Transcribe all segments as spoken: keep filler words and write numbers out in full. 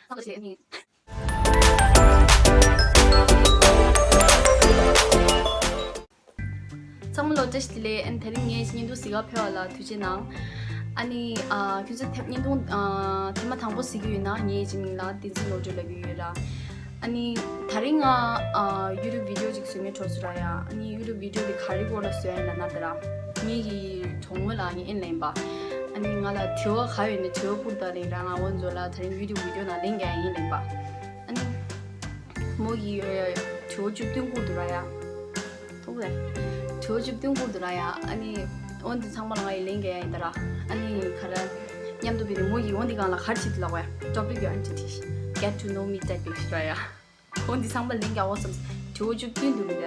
ཚང་མ་ལ་བཀྲ་ཤིས་བདེ་ལེགས། ཨན་དེ་རིང་ངས་བརྙན་ཐུང་གཟིགས་ག་ཕེབས་པ་ལ་ཐུགས་རྗེ་གནང་། ཨ་ནི་ཨ་ཁྱོད་ཚོ་ཐེབས་བརྙན་ཐུང་ཨ་ཐེངས་མ་དང་པོ་གཟིགས་ཀྱི་ཡོད་ན། ངའི་ཅིག་མིང་ལ་བསྟན་འཛིན་བློ་གྲོས་ལབ་ཀྱི་ཡོད་ར། ཨ་ནི་དེ་རིང་ང་ཨ་ཡུ་ཊུབ་བི་ཌི་ཡོ་ཅིག་བཟོ་མཁན་འགྲོ་སོང་ར་ཡ། ཨ་ནི་ཡུ་ཊུབ་བི་ཌི་ཡོ་དེ་ག་རེ་སྐོར་ལ་བཟོ་ཡ་ཡིན་ལབ་ན། དེ་ར་ངེད་ཀྱི་གྲོགས་མོ་ལ་ངས་ཨན་ལབ་ཡིན་པ། ཨ་ནི་ང་ལ་དྲི་བ་ག་ཡོད་ན་དྲི་བ་བསྐུར་དང་ལབ་ཡིན་ར། ང་འོ་ཚོ་ལ་དེ་རིང་ཡུ་ཊུབ་བི་ཌི་ཡོ་ནང་ལན་རྒྱག་ཡ་ཡིན་ལབ་ཡིན་པ། ཨ་ནི་མོ་གིས་ཡོད་ཡ་དྲི་བ་བཅུ་བདུན་བསྐུར་འདུག་ར་ཡ། ཐུགས་རེ། དྲི་བ་བཅུ་བདུན་བསྐུར་འདུག་ར་ཡ། ཨ་ནི་འོ་འདི་ཚང་མ་ལ་ང་ཡིས་ལན་རྒྱག་ཡ་ཡིན་ད་ར། ཨ་ནི་ག་རེ་མཉམ་དུ་བི་དེ་མོ་གིས་འོ་འདི་སྒང་ལ་ག་རེ་བྲིས་འདུག་ལབ་གས། Topic your identity, get to know me ད་ལབ་ཤག་ར་ཡ། འོ་འདི་ཚང་མ་ལན་རྒྱག་འོ་བསམས། དྲི་བ་བཅུ་བདུན་འདུག་མི་འདུག་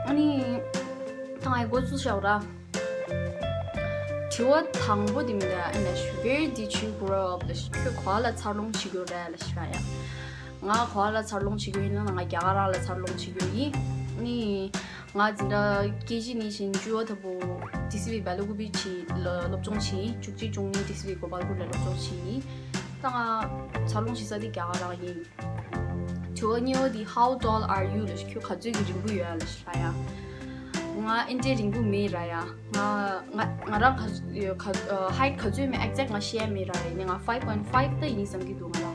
ཨ་ནི་ད་ང་ཡི་འགོ་བཙུགས་ཤག་ར། དྲི་བ་དང་པོ་འདི་མི་འདུག་ཨ་ནི་Where did you grow up ལབ་ཤག་ཁྱོད་ག་པ་ལ་འཚར་ལོངས་བྱེད་ཀྱི་ཡོད་རེད་ལབ་ཤག་ར་ཡ། ང་ག་པ་ལ་འཚར་ལོངས་བྱེད་ཀྱི་ཡོད་ཡིན་ན། ང་རྒྱ་གར་རང་ལ་འཚར་ལོངས་བྱེད་ཀྱི་ཡོད་ཡིན། ནི་ང་འཛིན་གྲྭ་ཀེ་ཇི་ནས་བྱས་བཅུ་པ་ལྟ་བུ་ཊི་སི་ཝི་སྦེ་ལ་ཀུ་པེ་བྱས་ལ་སློབ་སྦྱོང་བྱས་ཡིན། བཅུ་གཅིག་བཅུ་གཉིས་ཊི་སི་ཝི་གོ་པལ་པུར་ལ་སློབ་སྦྱོང་བྱས་ཡིན། ད་ང་འཚར་ལོངས་བྱེད་ས་དེ་རྒྱ་གར་རང་ཡིན། དྲི་བ་གཉིས་པ་དེ་How tall are you ལབ་ཤག་ཁྱོད་ག་ཚོད་ཀྱི་རིང་པོ་ཡོད་ལབ་ཤག་ར་ཡ། ང་ཨེ་འདྲའི་རིང་པོ་མེད་ར་ཡ། ང་ང་ང་རང་ག་ག་height ག་ཚོད་མེད་exact ང་ཤེས་ཡ་མེད་ར་ཡ། ནི་ང་five point five ད་ཡིན་བསམ་གྱི་འདུག་ང་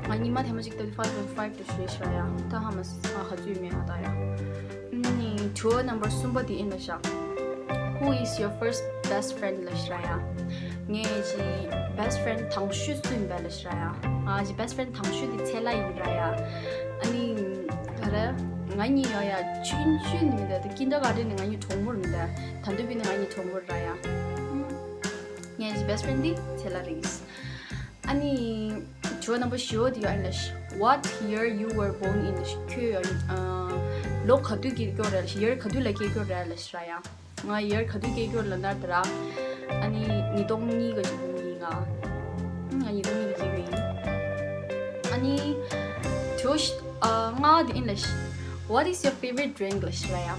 རང་། ང་ཉི་མ་ཐེངས་མ་གཅིག་ལྟ་དུས་five point five ད་ཞུས་ཤག་ར་ཡ། ད་ཧ་མ་སི་ང་ག་ཚོད་མེད་ང་ད་ཡ། ནི་དྲི་བ་number གསུམ་པ་དེ་ཨིན་ལབ་ཤག Who is your first best friend ལབ་ཤག་ར་ཡ། ངའི་ཅིག་best friend དང་ཤོས་སུ་ཡིན་པ་ལབ་ཤག་ར་ཡ། ང་ཅིག་best friend དང་ཤོས་དེ་ཚེ་ལ་ཡིན་ར་ཡ། ཨ་ནི་ག་རེ། ང་གཉིས་ཡོད་ཡ་ཆུང་ཆུང་ནི་མི་འདུག་ད་kindergarten ནི་ང་གཉིས་གྲོགས་མོ་རེད་མི་འདུག་ད་འདོད་པའི་ནི་ང་གཉིས་གྲོགས་མོ་རེད་ར་ཡ། ངའི་ཅིག་best friend དེ་ཚེ་ལ་རེད། ཨ་ནི་དྲི་བ་number བཞི་པ་དེ་ཡོད་ཨིན་ལབ་ཤག What year you were born in ལབ་ཤག་ཁྱོད་ཡ་ཨ་ལོ་ག་དུས་སྐྱེས་ཀྱོག་རེད་ལབ་ཤག year ག་དུས་ལ་སྐྱེས་ཀྱོག་རེད་ལབ་ཤག་ར་ཡ། ང་year ག་དུས་སྐྱེས་ཀྱོག་ལབ་ན་དེ་ར། ཨ་ནི་ཉིས་སྟོང་གཉིས་ཀ་ཅིག་ཡིན་ང་། ང་ཉིས་སྟོང་གཉིས་ཀ་སྐྱེས་ཀྱོག་ཡིན། ཨ་ནི་དྲི་བ་བཞི་ཨ་ལྔ་པ་དེ་ཨིན་ལབ་ཤག What is your favorite drink ལབ་ཤག་ར་ཡ།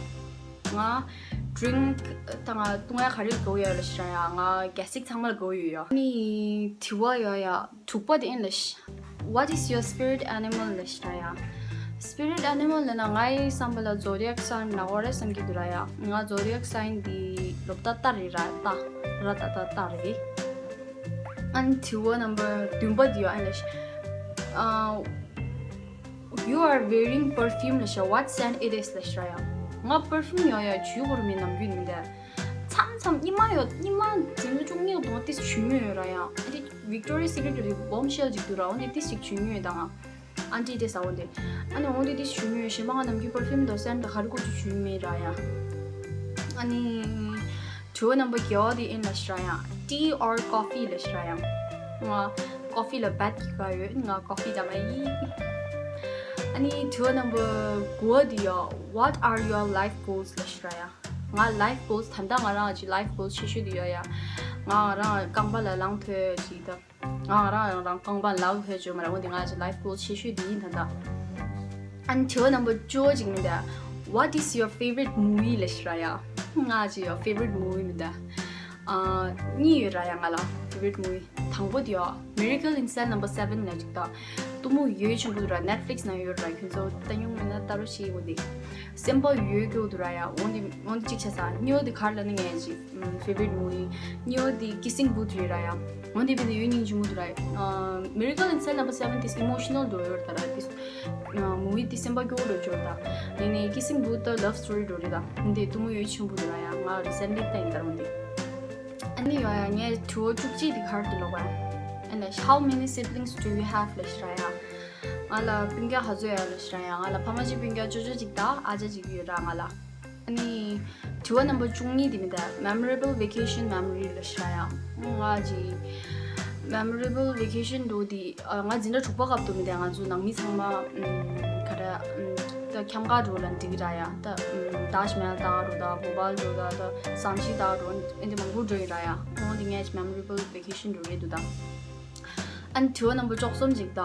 ང་drink ད་ང་བཏུང་ཡ་ག་རེ་དགའ་པོ་ཡོད་ལབ་ཤག་ར་ཡ། ང་གལ་སྲིད་ཚང་མ་ལ་དགའ་པོ་ཡོད་ཡ། ཨ་ནི་དྲི་བ་ཡོད་ཡ་དྲུག་པ་དེ་ཨིན་ལབ་ཤག What is your spirit animal ལབ་ཤག་ར་ཡ། Spirit animal ལབ་ན་ངའི་བསམ་པ་ལ་zodiac sign ལབ་དགོས་རེད་བསམ་གྱི་འདུག་ར་ཡ། ང་zodiac sign དེ་ལོ་རྟ་རྟ་རེད་ར། རྟ་ར་རྟ་རྟ་རྟ་རེད། ཨ་ནི་དྲི་བ་number བདུན་པ་དེ་ཡོད་ཨིན་ལབ་ཤག་ཨ། You are wearing perfume ལབ་ཤག What scent it is ལབ་ཤག་ར་ཡ། ང་perfume ཡོད་ཡ་ཇུས་གོར་མེད་ནམ་རྒྱུན་མི་འདུག་མཚམས་མཚམས་ཉི་མ་ཡོད་ཉི་མ་དེ་ཚོ་བཅུ་གཉིས་དང་ཏིས་ཞུ་མི་ཡོད་ར་ཡ། ཨ་དེ་Victoria's Secret གི་Bombshell ཅིག་འདུག་ར། འོ་འདི་ཏིས་ཅིག་ཞུ་མི་ཡོད་ད་ང་། ཨན་ཏི་ཏེ་ས་འོ་འདི། ཨ་ནི་འོ་འདི་ཏིས་ཞུ་མི་ཡོད། གཞན་པ་ང་ནམ་རྒྱུན་perfume དང་scent དང་ག་རེ་ཀུ་ཅིག་ཞུ་མི་ར་ཡ། ཨ་ནི་དྲི་བ་number བརྒྱད་པ་དེ་ཨིན་ལབ་ཤག་ར་ཡ། Tea or coffee ལབ་ཤག་ར་ཡ། ང་coffee ལ་bad གི་ག་ཡོད། ང་coffee དང་མ་ཡི། ཨ་ནི་དྲི་བ་number དགུ་པ་དེ་ཡ། What are your life goals ལབ་ཤག་ར་ཡ། ང་life goals ད་ལྟ་ང་རང་གི་life goals ཆེ་ཤོས་དེ་ཡོད་ཡ། ང་རང་རྐང་པ་ལ་ལངས་ཐུབ་ཅིག་དང་། ང་རང་རང་རྐང་པ་ལ་ལངས་ཐུབ་ཅིག་ཡོད་མ་རེད། འོ་དེ་ང་གི་life goals ཆེ་ཤོས་དེ་ཡིན་ད་ལྟ། ཨ་ནི་དྲི་བ་number བཅུ་པ་ཅིག་མི་འདུག What is your favorite movie ལབ་ཤག་ར་ཡ། ང་གི་ཡ་favorite movie མི་འདུག་ཨ་གཉིས་ཡོད་ར་ཡ་ང་ལ་favorite movie། དང་པོ་དེ་ཡ་Miracle in Cell number seven ལབ་ཅིག་དང་། གཏུམ་མོ་ཡུལ་ཆེན་པོ་དེ་ར་Netflix ནང་ཡོད་ར། ཁྱོད་ཚོ་ལྟ་མྱོང་མེད་ན་ལྟ་རོགས་བྱེད། འོ་དེ། སེམས་པ་ཡོད་རྒྱུ་དེ་ར་ཡ། འོ་འདི་འོ་འདི་གཅིག་ཆགས་ས། གཉིས་པ་དེ་ག་རེ་ལབ་ན་ངའི་གི་ཨམ་favorite movie། གཉིས་པ་དེ་Kissing Booth རེད་ར་ཡ། འོ་འདི་བི་དེ་ཡོད་སྙིང་རྗེ་མོ་དེ་ར་ཡ། ཨ་Miracle in Cell number seven དེ་emotional འགྲོ་ཡོད་ད་ར། དེ་ཨ་movie དེ་སེམས་པ་སྐྱོ་བོ་འགྲོ་ཡོད་ད། ཡིན་ནའི་Kissing Booth ད་love story འགྲོ་རེད་ད། འདི་གཏུམ་མོ་ཡུལ་ཆེན་པོ་དེ་ར་ཡ། ང་recently ལྟ་ཡིན་ད་ར་འོ་འདི། ཨ་ནི་ཡོད་ཡ་ངའི་དྲི་བ་བཅུ་གཅིག་དེ་ག་རེ་འདུག་ལབ་པ། ཨ་ནི་How many siblings do you have ལབ་ཤག་ར་ཡ། ང་ལ་སྤུན་ཀྱག་ག་ཚོད་ཡོད་ལབ་ཤག་ར་ཡ། ང་ལ་ཕ་མ་གཅིག་སྤུན་ཀྱག་ཅོ་ཅོ་གཅིག་དང་ཨ་ཅག་གཅིག་ཡོད་ར་ང་ལ། ཨ་ནི་དྲི་བ་number བཅུ་གཉིས་དེ་མི་འདུག memorable vacation memory ལབ་ཤག་ར་ཡ། ང་གི་memorable vacation འདྲ་བོ་དེ་ཨ་ང་འཛིན་གྲྭ་དྲུག་པ་སྐབས་དུ་མི་འདུག་ང་ཚོ་ནང་མི་ཚང་མ་ཨམ་ག་རེ་ཨམ་ད་ཁྱམས་ཁ་འདྲ་བོ་ལ་འགྲིག་གི་ར་ཡ། ད་ཨམ་ཏཱཇ་མ་ཧལ་ལྟ་ག་འགྲོ་ད། བྷོ་པཱལ་འགྲོ་ད། ད་ཟམ་ཤེད་ལྟ་ག་འགྲོ། ཨ་འདི་མང་པོ་འགྲོ་ཡི་ར་ཡ། འོ་འདི་ངའི་memorable vacation འདྲ་བོ་རེད་འདུག་ད། ཨ་ནི་དྲི་བ་number བཅུ་གསུམ་ཅིག་ད།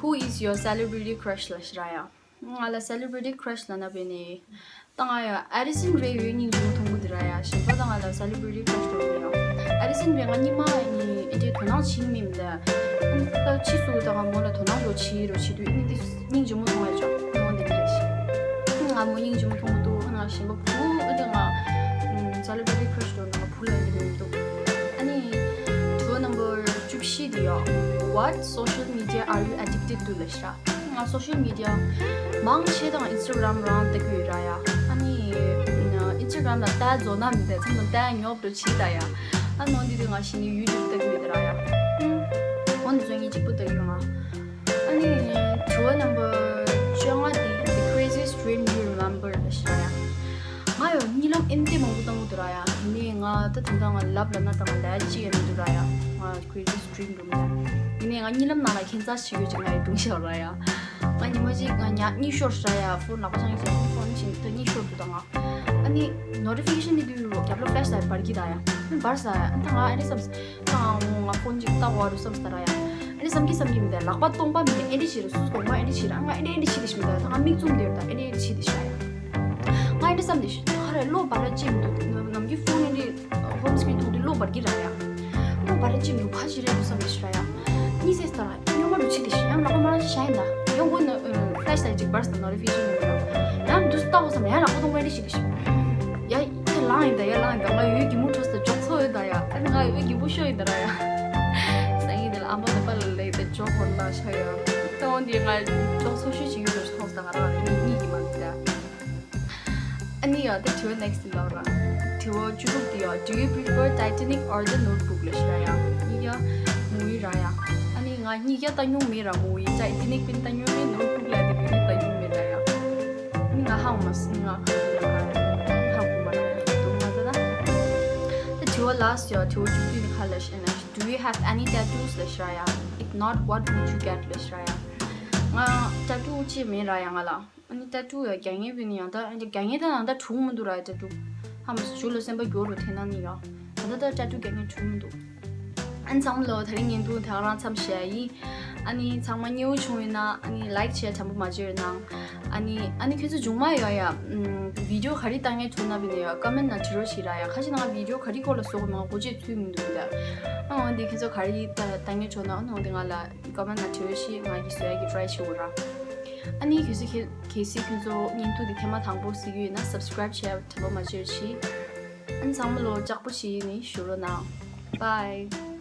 Who is your celebrity crush ལབ་ཤག་ར་ཡ། ང་ལ་celebrity crush ལབ་ན་བས་ནི། ད་ང་ཡ་Addison Rae ཡོད་སྙིང་རྗེ་མོ་མཐོང་གི་འདུག་ར་ཡ། གཞན་པ་ད་ང་ལ་celebrity crush འགྲོ་གི་ཡོད། སེམས་པའི་ང་གཉིད་མ་ནི་ཨེ་འདྲའི་དོ་སྣང་བྱེད་མིན་ལ། ཨ་ནི་ད་ཕྱིས་སུ་ད་ང་མོ་ལ་དོ་སྣང་རོ་བྱེད་རོ་བྱེད་དུས་ཨ་ནི་དེ་སྙིང་རྗེ་མོ་མཐོང་བའི་ཅོག་མོ་འདི་འདྲ་ཞིག་ང་མོ་སྙིང་རྗེ་མོ་མཐོང་གི་འདུག་ང་གཞན་པ་བུ་ཨ་ནི་ང་celebrity crush འདྲ་ང་བུ་ལ་ཡིན་འདུག་ཨ་ནི་དྲི་བ་number བཅུ་བཞི་དེ་ཡོད། What social media are you addicted to ལབ་ཤག་ང་social media མང་ཆེ་དང་Instagram རང་ལྟ་གི་ཡོད་ར་ཡ། ཨ་ནི་Instagram ལ་ལྟ་རྫོགས་ན་མི་འདུག་མཚམས་མཚམས་ལྟ་ཉོབ་འགྲོ་བྱེད་ད་ཡ། ཨ་ནི་འོ་འདི་དུས་ང་གཞི་ནས་YouTube ལྟ་གི་ཡོད་ར་ཡ། ཨུམ། འོ་འདི་ཚོ་ངས་གཅིག་པུ་ལྟ་གི་ཡོད་ང་། ཨ་ནི་དྲི་བ་number བཅོ་ལྔ་དེ། The craziest dream you remember ལབ་ཤག་ཡ། ང་ཡོད་གཉིད་ལམ་ཨེ་འདྲ་མང་པོ་བཏང་གི་འདུག་ར་ཡ། དེ་ནས་ང་ད་དེ་འདྲ་ང་ལབ་ལ་ན་ད་ང་ལས་ཅི་ཡང་མི་འདུག་ར་ཡ། ང་craziest dream རུམ་ལ། ཡིན་ནའི་ང་གཉིད་ལམ་ནང་ལ་ཁྱད་མཚར་ཞིག་ཡོད་ཅིག་ང་ཡི་སྒྲུང་བཤད་ར་ཡ། ང་ཉི་མ་གཅིག་ང་ཉ་གཉིད་ཤོར་ར་ཡ། ཕོན་ལག་པ་འཆང་གི་ཕོན་ཕྱིན་ད་གཉིད་ཤོར་འདུག་ད་ང་། ཨ་ནི་notification ནི་དུས་རྒྱབ་ལོ་flashlight འབར་གྱི་ད་ཡ། ཨ་ནི་འབར་ས་ཡ། ཨ་ནི་ད་ང་ཨ་ནི་བསམ་ད་ང་ང་ཕོན་ཅིག་ལྟ་བ་རུ་བསམ་ས་ར་ཡ། ཨ་ནི་བསམ་གྱི་བསམ་གྱི་མི་ད་ལག་པ་སྟོང་པ་མི་ཨེ་འདྲ་ཞིག་ར་སུ་སྟོང་པ་ཨེ་འདྲ་ཞིག་ར། ཨ་ང་ཨེ་འདྲ་ཨེ་འདྲ་ཞིག་དེ་ཞིག་མི་ད་ད་ང་མིག་བཙུམ་དེ་ར་ད་ཨེ་འདྲ་ཨེ་འདྲ་ཞིག་དེ་ཞིག་ར་ཡ། ང་ཨེ་འདྲ་བསམ་དེ་ཞིག་ད་ཁ་ར་བློ་འབར་ར་ཅིག་མི་འདུག་ནམ་གྱི་ཕོན་ཨེ་འདྲ། home screen མཐོང་དུས་བློ་འབར་གྱི་ར་ཡ། བློ་འབར་གྱི་མི་ཁ་ཞིག་རེད་འདུག་བསམ་གྱི་ཞིག་ར་ཡ། གཉིད་སད་ད་ར་སྨྱོན་མ་རུ་ཆི་དེ་ཞིག་ཡང་ལག་པ་མ་ཞིག་ཡིན་ད། ཡང་མགོ་ན་flashlight ཅིག་འབར་ས་notification ཡོད་ཡ། ཡང་དུས་ལྟ་བ་བསམ་ཡང་ལག་པ་གཏོང་བ་རེ་ཞིག་དེ་ཞིག་ཡ་ད་ལངས་ཡིན་ད་ཡ་ལངས་ཡིན་ད། ང་ཡོད་གི་མུ་ཁྲོ་ས་ཇོག་ཚོ་ཡོད་ད་ཡ། ཨ་ནི་ང་ཡོད་གི་མུ་ཤོ་ཡིན་ད་ར་ཡ། སང་ཡིན་ད་ལ་ཨ་མ་ད་པ་ལ་ལེ་ད་ཇོག་ཧོར་ལ་ཤ་ཡ། ད་འོན་ཏེ་ང་ཇོག་ཚོ་ཤོད་ཅིག་ཡོད་ད་ཞིག་མཐོང་ས་ད་ང་ར་ལ་གཉིད་གཉིད་གི་མ་འདུག་ད། ཨ་ནི་ཡ་ད་དྲི་བ་next ལ་ར། དྲི་བ་བཅུ་དྲུག་དེ་ཡ། Do you prefer Titanic or The Notebook ལབ་ཤག་ཡ། གཉིས་ཀ་མུ་བི་ར་ཡ། ཨ་ནི་ང་གཉིས་ཀ་ལྟ་མྱོང་མེད་ར། མུ་བི་Titanic པིན་ལྟ་མྱོང་མེད། Notebook ལ་དེ་པིན་ལྟ་མྱོང་མེད་ར་ཡ། ཨ་ནི་ང་ཧ་མ་སི་ང་ཧ་གོ་མ་ར་ཡ། དུ་མ་ད་ད། ད་དྲི་བ་last ཡ། དྲི་བ་བཅུ་བདུན་ནི་ཁ་ལ་ཤི་ན། Do you have any tattoos ལབ་ཤག་ཡ། If not, what would you get ལབ་ཤག་ཡ། ང་tattoo ཅི་མེད་ར་ཡ་ང་ལ། ཨ་ནི་tattoo ཡ་རྒྱ་ངའི་བི་ནི་ཡང་ད་རྒྱ་ངའི་ད་ནང་ད་གྲུང་མི་འདུག་ར་tattoo། ཧ་མ་སུ་ལ་སེམས་པ་སྐྱོ་རུ་ཐེ་ན་ནི་ཡ། ད་ད་ད་tattoo རྒྱ་ངའི་གྲུང་མི་འདུག་ཨ་ནི་ཚང་མ་ལོ་ད་རིང་ངན་འདུག་ད་ག་རང་མཚམས་བཞག་ཡིན། ཨ་ནི་ཚང་མ་མཉེས་པོ་བྱུང་ཡོད་ན་ཨ་ནི་like share དམ་པོ་མ་བརྗེད་རོགས་གནང་། ཨ་ནི་ཨ་ནི་ཁྱོད་ཚོ་མཇུག་མ་ཡོད་ཡ། video ག་རེ་བཏང་ངེས་བྱུང་ན་བི་ནི་ཡ་comment ན་བྲིས་རོགས་ཞིག་ར་ཡ། ཁ་ཤས་ནང་video ག་རེ་སྐོར་ལ་བཟོ་དགོས་མང་གོ་ཅེས་ཚུལ་མི་འདུག་ད། ཨ་འོན་ཏེ་ཁྱོད་ཚོ་ག་རེ་བཏང་ངེས་བྱུང་ན་ཨ་ནི་འོན་ཏེ་ང་ལ་comment ན་བྲིས་རོགས་ཞིག་ང་གིས་བཟོ་ཡ་གི་try ཞུ་གོ་ར། ཨ་ནི་གལ་སྲིད་ཁྱེད་གལ་སྲིད་ཁྱོད་ཚོ་བརྙན་ཐུང་འདི་ཐེངས་མ་དང་པོ་གཟིགས་ཡོད་ན་subscribe བྱས་དྲན་པ་མ་བརྗེད་ཤིག་ཨ་ནི་ཚང་མ་ལོ་ལྕགས་པོ་ཞིག་ནི་ཞུ་རོགས་གནང་། Bye.